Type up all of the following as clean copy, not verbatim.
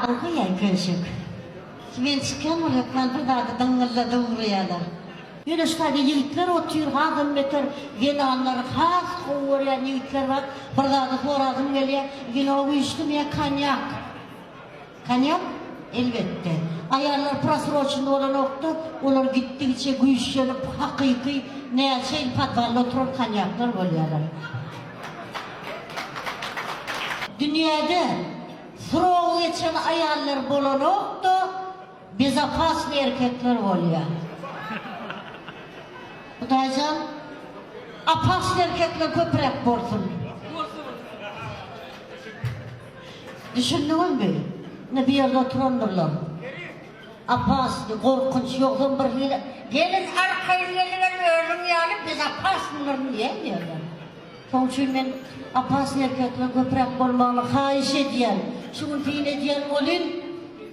Okaýaý köşek. Men çykýan bol hökman bir zady dyňňylladyp ugraýarlar. Ýöne şu taýda ýigitler otyr hasam beter zenanlary has gowy görýän ýigitler bar. Bir zady sorasym gelýär, wino güýçlümi ýa konýak? Konýak? Elbetde. Aýallar prosroçnyý bolanokda, olar gitdigiçe güýçlenip hakyky näçe ýyl podwalda oturan konýaklar bolýarlar. Dünýäde Srogy geçen aýallar bolanokda bezopasnyý erkekler bolýa. Hudaýjan opasnyý erkekler köpräk bolsun. Düşündiňizmi? Ine bu ýerde oturandyrlar. Opasnyý, gorkunç, ýogsam bir hili gelin arkaýyn gelibem özüň ýaly bezopasnyýlaryn diýäýmeýärler. Şoň üçin men opasnyý erkekler köpräk bolmagyny haýyş edýän. Şu gün syn edýän welin,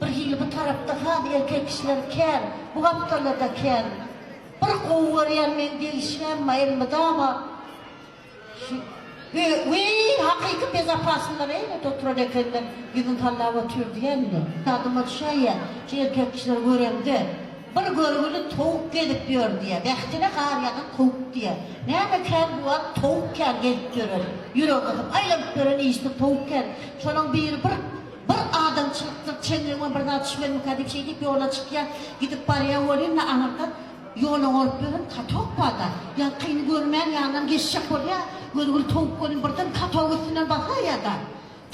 bir hili bu tarapda has erkek kişiler kän, bu gapdalda-da kän. Bir gowy görýän meň degişmäm bar elmydama şu Wiý, hakyky bezopasnylar eýlede oturan ekenler, ýüzüni sallap otyr diýende. Ýadyma düşäýýär, şu erkek kişileri göremde. Bir görgüli towuk gezip ýör diýýär. Bähtine gar ýagan towuk diýýär. Näme kän bu wagt towuk kän gezip ýören. Ýüregi gysyp aýlanyp ýören işsiz towuk kän. Şolaň biri bir bir adamçylykdyr çeňňegime bir zat düşmezmikä diýip şeýdip ýola çykýar. Gidip barýar welin-de aňyrdan ýola bolup ýören katok bar-da. Ýaňkyny görmän ýanyndan geçjek bolýar. Görgüli towuk welin birden katogyň üstünden basaýýar-da.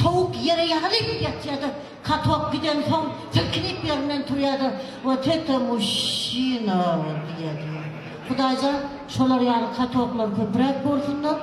Towuk ýere ýazylyp ýatýardy. Katok gidensoň, silkinip ýerinden turýardy. Wot eto muşşina diýýärdi. Hudaýjan, şolar ýaly katoklar köpräk bolsunlar.